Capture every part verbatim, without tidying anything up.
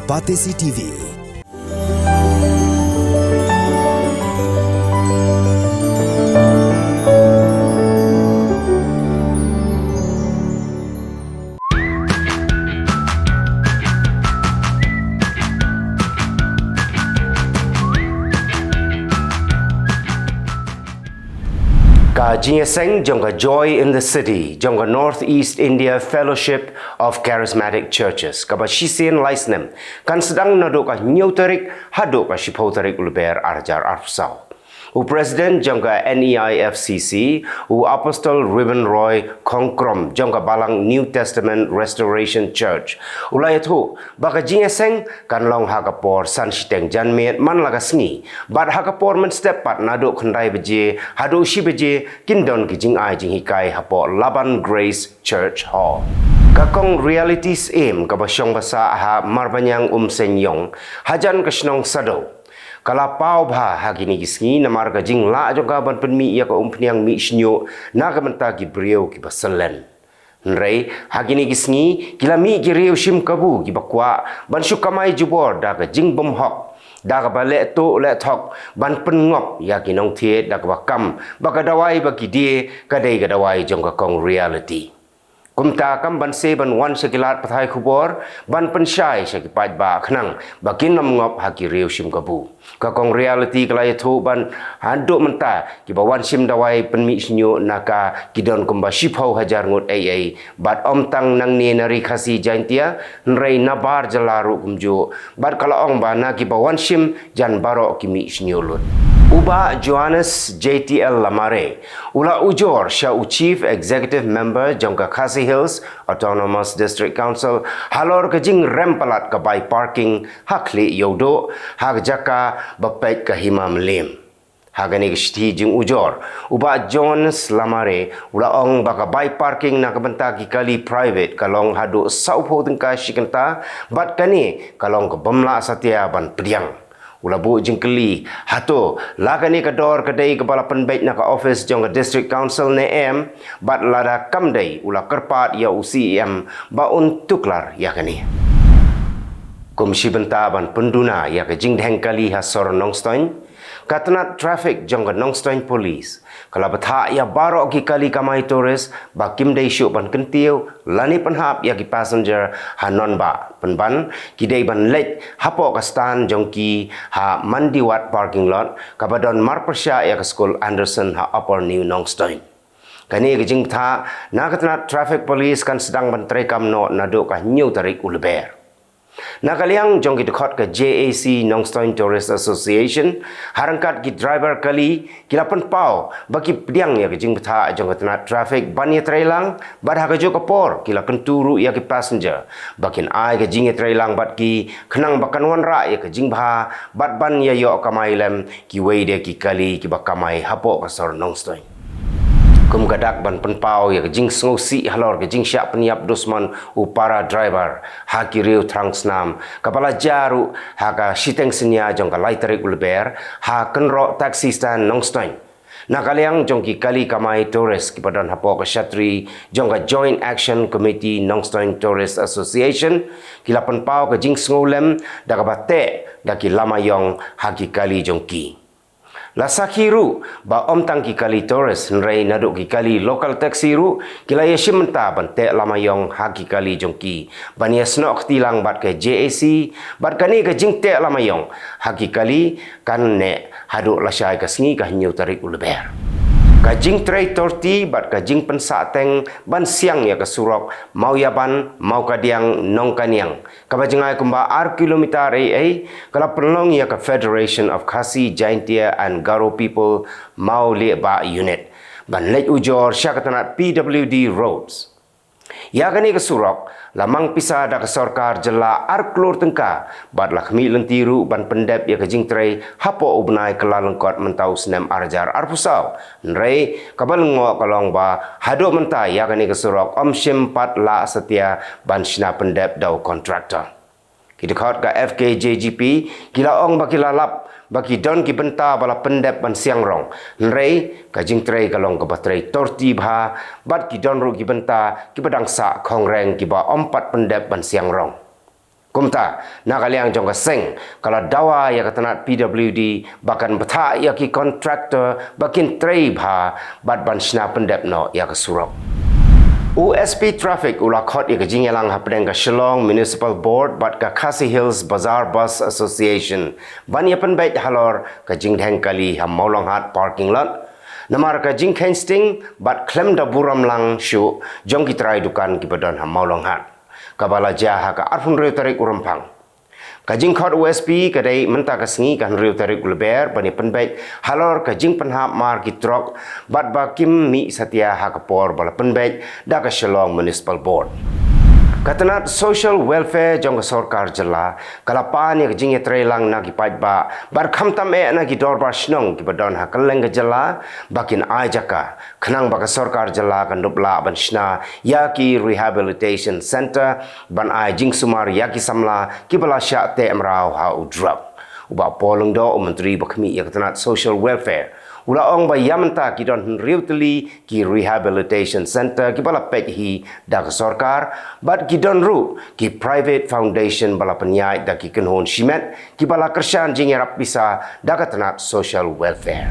Batesi T V. Ka jingïaseng jong ka Joy in the City jong ka North East India Fellowship of Charismatic Churches, kaba shisien lai snem, kan sdang naduh ka hynñiew tarik haduh ka shiphew tarik u Lber ar hajar arphew saw. U President jong ka N E I F C C, u Apostol Reuben Roy Khongkrom jong ka Balang New Testament Restoration Church, u la ïathuh ba ka jingïaseng kan long ha ka por san shiteng janmiet man la ka sngi, bad ha ka por mynstep pat naduh khyndai baje haduh shi baje kin don ki jingai jinghikai hapoh Laban Grace Church Hall. Ka Kong Reality Syiem kaba shong ba sah ha Marbaniang Umseiñ Ïong, hajan ka shnong Sadoo, ka la paw bha ha kine ki sngi namar ka jinglah jong ka ban pynmih ïa ka umphniang mih shñiuh na ka bynta ki briew kiba syllen. Hynrei ha kine ki sngi ki la mih ki riew shim kabu kiba kwah ban shu kamai jubor da ka jingbymhok, da kaba leh tuh leh thok ban pynngop ïa ki nongthied da kaba kam ba ka dawai ba ki die ka dei ka dawai jong ka Kong Reality. Kumta kam ban se ban wan sha ki lad pathai khubor ban pynshai sha ki paidbah khnang ba kin ym ngop ha ki riew shim kabu. Ka Kong Reality ka la ïathuh ba haduh mynta kiba wan shim dawai pynmih shñiuh na ka ki don kumba shiphew hajar ngut ei ei, bad ym tang nangne na Ri Khasi Jaintia, hynrei nabar jylla ruh kumjuh, bad ka la ong ba na kiba wan shim jan baroh ki mih shñiuh lut. U Bah Johannes J T L Lamare u la ujor sha u Chief Executive Member jong ka Khasi Hills Autonomous District Council halor ka jingrem palat ka bai parking ha Khlieh Ïewduh, ha ka jaka ba peit ka Hima Mylliem. Ha kane ka shithi jingujor, u Bah Johannes Lamare u la ong ba ka bai parking na ka bynta ki kali private ka long haduh sawphew tyngka shi kynta, bad kane ka long ka bym lah satia ban pdiang. U la buh jingkylli, hato la kane ka dor ka dei kaba la pynbeit na ka office jong ka District Council ne em? Bad lada kam dei, u la kyrpad ïa u C E M ba un tuklar ïa kane. Kum shi bynta ban pynduna ïa ka jingdheng kali ha sor Nongstoiñ, ka tnat traffic jong ka Nongstoiñ Police ka la bthah ïa baroh ki kali kamai tourist ba kim dei shuh ban kyntiew lane pynhap ïa ki passenger ha nongbah, pynban ki dei ban leit hapoh ka stand jong ki ha Mandiwat parking lot kaba don marpyrshah ïa ka skul Anderson ha Upper New Nongstoiñ. Kane ka jingbthah na ka tnat traffic police kan sdang ban treikam noh naduh ka hynñiew tarik u Lber. Na ka liang jong ki dkhot ka J A C Nongstoiñ Tourist Association, ha ryngkat ki driver kali, ki la pynpaw ba ki pdiang ïa ka jingbthah jong ka tnat traffic ban ïatreilang, bad ha kajuh ka por ki la kyntu ruh ïa ki passenger ba kin ai ka jingïatreilang bad ki, khnang ba kan wanrah ïa ka jingbha bad ban ïa ïoh kamai lem kiwei de ki kali kiba kamai hapoh ka sor Nongstoiñ. Kum ka dak ban pynpaw ïa ka jingsngewsih halor ka jingshah pynïap dusmon u para driver ha ki riew thrang snam kaba la jia ruh ha ka shiteng synñia jong ka lai tarik u Lber ha kynroh taxi stand Nongstoiñ, na ka liang jong ki kali kamai tourist kiba don hapoh ka shatri jong ka Joint Action Committee Nongstoiñ Tourist Association, ki la pynpaw ka jingsngewlem da kaba teh da ki lama ïong ha ki kali jong ki. La sakhi ruh ba ym tang ki kali tourist, hynrei naduh ki kali local taxi ruh ki la ïashim bynta ban teh lama ïong ha ki kali jong ki ban ïasnoh kti lang bad ka J A C, bad kane ka jingteh lama ïong ha ki kali kan neh haduh lashai ka sngi ka hynñiew tarik u Lber. Ka jingtrei torti bad ka jingpynsah teng ban siang ïa ka surok Mawïaban, Mawkadiang, Nongkaniang, kaba jngai kumba ar kilometer ei ei, ka la pynlong ïa ka Federation of Khasi Jaintia and Garo People Mawliehbah Unit ban leit ujor sha ka tnat P W D Roads. Ïa kane ka surok la mang pisa da ka sorkar jylla ar klur tyngka, bad la khmih lynti ruh ban pyndep ïa ka jingtrei hapoh u bnai Kyllalyngkot mynta u snem ar hajar arphew saw. Hynrei kaba lyngngoh ka long ba haduh mynta ïa kane ka surok ym shym pat lah satia ban shna pyndep da u contractor. Ki dkhot ka F K J G P ki la ong ba ki la lap ba ki don ki bynta ba la pyndep ban siang rong, hynrei ka jingtrei ka long kaba trei torti bha, bad ki don ruh ki bynta kiba dang sah khongreng kiba ym pat pyndep ban siang rong. Kumta, na ka liang jong ka seng, ka la dawa ïa ka tnat P W D ba kan bthah ïa ki contractor ba kin trei bha bad ban shna pyndep noh ïa ka surok. U S P Traffic u la khot ïa ka jingïalang hapdeng ka Shillong Municipal Board bad ka Khasi Hills Bazar Bus Association ban ïa pynbeit halor ka jingdheng kali ha Mawlonghat parking lot namar ka jingkheiñ sting bad khlem da burom lang shuh jong ki trai dukan kiba don ha Mawlonghat, kaba la jia ha ka arphew hynriew tarik u Rymphang. Ka jingkhot U S P ka dei mynta ka sngi ka hynriew tarik u Lber ban ïa pynbeit halor ka jingpynhap mar ki trok bad ba kim mih satia ha ka por ba la pynbeit da ka Shillong Municipal Board. Ka tnat Social Welfare jong ka sorkar jylla ka la pan ïa ka jingïatreilang na ki paidbah bad khamtam eh na ki dorbar shnong kiba don ha kylleng ka jylla ba kin ai jaka khnang ba ka sorkar jylla kan dup lah ban shna ïa ki rehabilitation center ban ai jingsumar ïa ki samla kiba la shah teh mraw ha u drok. U Bah Paul Lyngdoh, u Myntri ba khmih ïa ka tnat Social Welfare, u la ong ba ïa mynta ki don hynriew tylli ki rehabilitation center kiba la peit hi da ka sorkar bad ki don ruh ki private foundation ba la pynïaid da ki kynhun shimet kiba la kyrshan jingïarap pisa da ka tnat Social Welfare.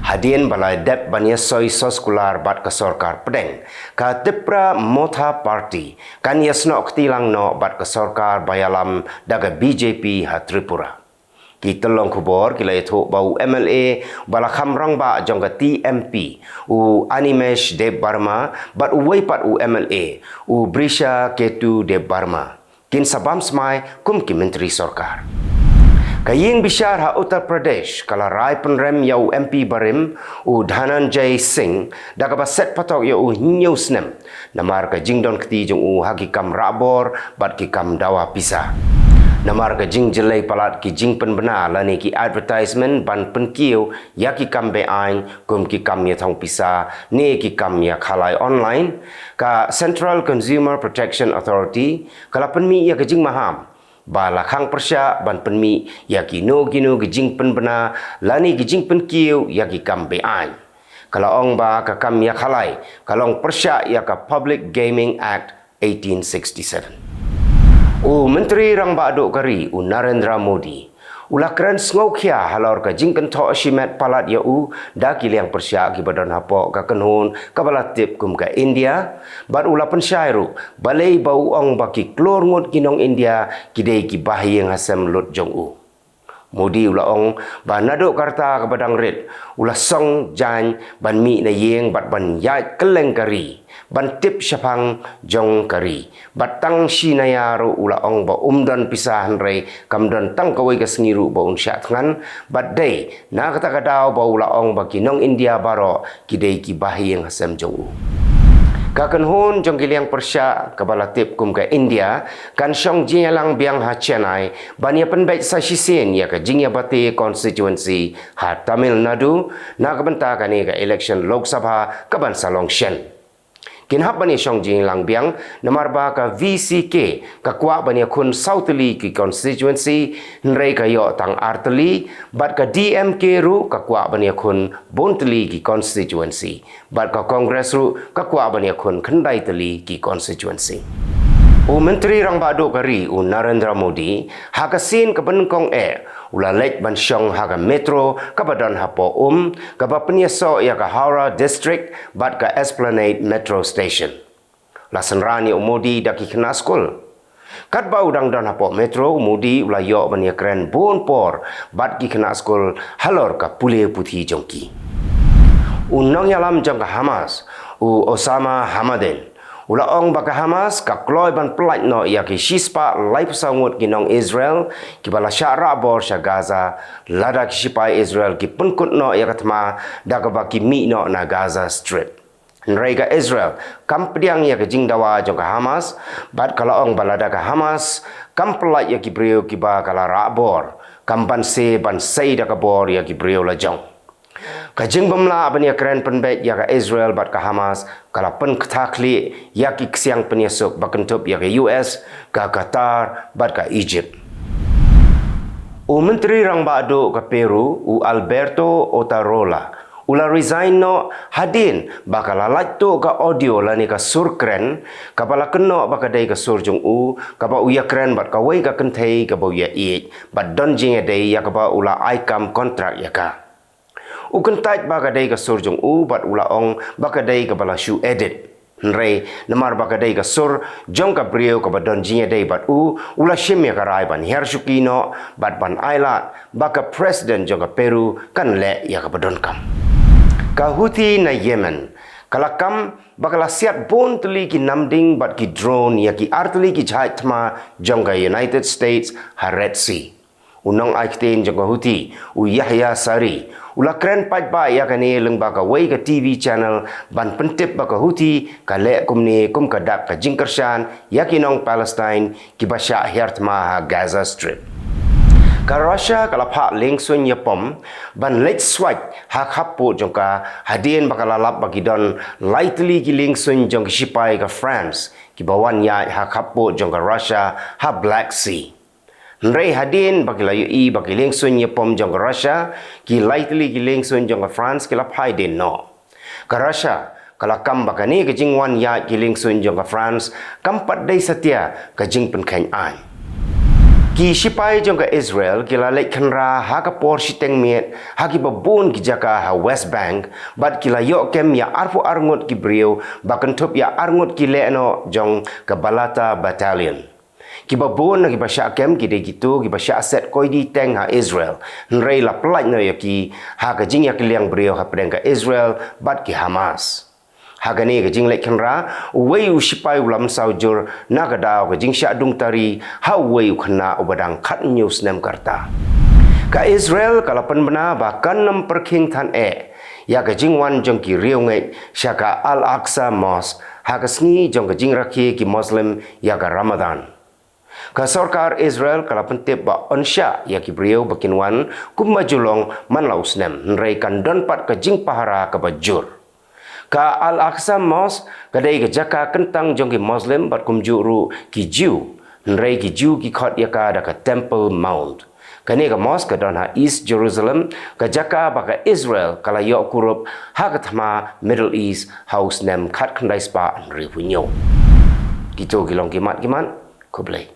Hadien ba la dep ban ïasoi soskular bad ka sorkar pdeng, ka Tipra Motha Party kan ïasnoh kti lang noh bad ka sorkar ba ïalam da ka B J P ha Tripura. Ki tyllong khubor ki la ïathuh ba u M L A ba la kham rangbah jong ka T M P, u Animesh Debbarma, bad uwei pat u M L A, u Brisha Ketu Debbarma, kin sa bam smai kum ki myntri sorkar. Ka ïing bishar ha Uttar Pradesh ka la rai pynrem ïa u M P barim, u Dhananjay Singh, da kaba set patok ïa u hynñiew snem namar ka jingdon kti jong u ha ki kam rah bor bad ki kam dawa pisa. Namar ka jingjyllei palat ki jingpynbna lane ki advertisement ban pynkiew ïa ki kam be-aiñ kum ki kam ïa thong pisa ne ki kam ïa khalai online, ka Central Consumer Protection Authority ka la pynmih ïa ka jingmaham ba la khang pyrshah ban pynmih ïa kino kino ki jingpynbna lane ki jingpynkiew ïa ki kam be-aiñ. Ka la ong ba ka kam ïa khalai ka long pyrshah ïa ka Public Gaming Act eighteen sixty-seven. U Myntri Rangbah Duh ka ri, u Narendra Modi, u la kren sngewkhia halor ka jingkynthoh shimet palat ïa u da ki liang pyrshah kiba don hapoh ka kynhun kaba la tip kum ka India, bad u la pynshai ruh balei ba u ong ba ki klur ngut ki nong India ki dei ki bahaïing hasem lut jong u. Modi u la ong ba naduh ka rta kaba dang rit u la song jaiñ ban mih na ïing bad ban ïaid kylleng ka ri ban tip shaphang jong ka ri. Bad tang shi naïa ruh u la ong ba um don pisa, hynrei kam don tang kawei ka sngi ruh ba un shah thngan. Bad dei na kata ka daw ba u la ong ba ki nong India baroh ki dei ki bahaïing hasem jong u. Ka kynhun jong ki liang pyrshah kaba la tip kum ka India kan shong jingïalang biang ha Chennai ban ïa pynbeit sa shisien ïa ka jingïabate constituency ha Tamil Nadu na ka bynta kane ka election Lok Sabha kaban sa long shen. Kin hap ban ïa shong jingïalang biang namar ba ka V C K ka kwah ban ïakhun saw tylli ki constituency, hynrei ka ïoh tang ar tylli, bad ka D M K ruh ka kwah ban ïakhun bun tylli ki constituency, bad ka Congress ruh ka kwah ban ïakhun khyndai tylli ki constituency. U Myntri Rangbah Duh ka ri, u Narendra Modi, ha ka sien kaba nyngkong eh u la leit ban shong ha ka metro kaba don hapoh um, kaba pynïasoh ïa ka Howrah District bad ka Esplanade Metro Station. La synran ïa u Modi da ki khynnah skul. Katba u dang don hapoh metro, u Modi u la ïoh ban ïakren bun por bad ki khynnah skul halor ka pule puthi jong ki. U nongïalam jong ka Hamas, u Osama Hamdan, u la ong ba ka Hamas ka kloi ban pyllait noh ïa ki shispah laiphew saw ngut ki nong Israel kiba la shah rah bor sha Gaza, lada ki shipai Israel ki pynkut noh ïa ka thma da kaba ki mih noh na Gaza Strip. Hynrei ka Israel kam pdiang ïa ka jingdawa jong ka Hamas, bad ka la ong ba lada ka Hamas kam pyllait ïa ki briew kiba ka la rah bor, kam banse ban sei da ka bor ïa ki briew lajong. Ka jingbym lah ban ïakren pynbeit ïa ka Israel bad ka Hamas ka la pynkthah khlieh ïa ki ksiang pynïasuk ba kynthup ïa ka U S, ka Qatar bad ka Egypt. U Myntri Rangbah Duh ka Peru, u Alberto Otarola, U la resign noh hadien ba ka la lait tuh ka audio lane ka sur kren, kaba la kynnoh ba ka dei ka sur jong u, kaba u ïa kren bad kawei ka kynthei kaba u ïa ïeit, bad don jingïadei ïa kaba u la ai kam kontrak ïa ka. U kyntait ba ka dei ka sur jong u, bad u la ong ba ka dei kaba la shu edit. Hynrei namar ba ka dei ka sur jong ka briew kaba don jingïadei bad u, u la shim ïa ka rai ban hiar shuki noh, bad ban ailad ba ka president jong ka Peru kan leh ïa kaba donkam. Ka Houthi na Yemen ka la kam ba ka la siat bun tylli ki namding bad ki drone ïa ki ar tylli ki jahaj thma jong ka United States ha Red Sea. U nongai ktien jong ka Houthi, u Yahya Saree, u la kren paidbah ïa kane lyngba kawei ka T V channel, ban pyntip ba ka Houthi ka leh kumne kum ka dak ka jingkyrshan ïa ki nong Palestine kiba shah hiar thma ha Gaza Strip. Ka Russia ka la phah liengsuiñ ïapom ban leit swait ha khappud jong ka, hadien ba ka la lap ba ki don lai tylli ki liengsuiñ jong ki shipai ka France kiba wan ïaid ha khappud jong ka Russia ha Black Sea. Hynrei hadien ba ki la ïohi ba ki liengsuiñ ïapom jong ka Russia, ki lai tylli ki liengsuiñ jong ka France ki la phai dien noh. Ka Russia ka la kam ba kane ka jingwan ïaid ki liengsuiñ jong ka France kam pat dei satia ka jingpynkheiñ aiñ. Ki shipai jong ka Israel ki la leit khynra ha ka por shiteng miet ha kiba bun ki jaka ha West Bank, bad ki la ïoh kem ïa arphew arngut ki briew ba kynthup ïa arngut ki lehnoh jong ka Balata Battalion. Kiba bun na kiba shah kem ki dei kito kiba shah set koidi tank ha Israel, hynrei la pyllait noh ïa ki ha ka jingïakylliang briew hapdeng ka Israel bad ki Hamas. Ha kane ka jingleit khynra, uwei u shipai u la mynsaw jur na ka daw ka jingshah dung tari ha uwei u khynnah uba dang khathynñiew snem ka rta. Ka Israel ka la pynbna ba kan ym pyrkhing than eh ïa ka jingwan jong ki riewngeit sha ka Al-Aqsa Mosque ha ka sngi jong ka jingrakhe ki Muslim ïa ka Ramadan. Ka sorkar Israel ka la pyntip ba yn shah ïa ki briew ba kin wan kumba ju long man la u snem, hynrei kan don pat ka jingpahara kaba jur. Ka Al-Aqsa Mosque ka dei ka jaka kyntang jong ki Muslim bad kumjuh ruh ki Jew, hynrei ki Jew ki khot ïa ka da ka Temple Mount. Kane ka mosque ka don ha East Jerusalem, ka jaka ba ka Israel ka la ïoh kurup ha ka thma Middle East ha u snem khatkhyndai spah hynriewphew hynñiew. Kito ki long ki mat ki mat, khublei.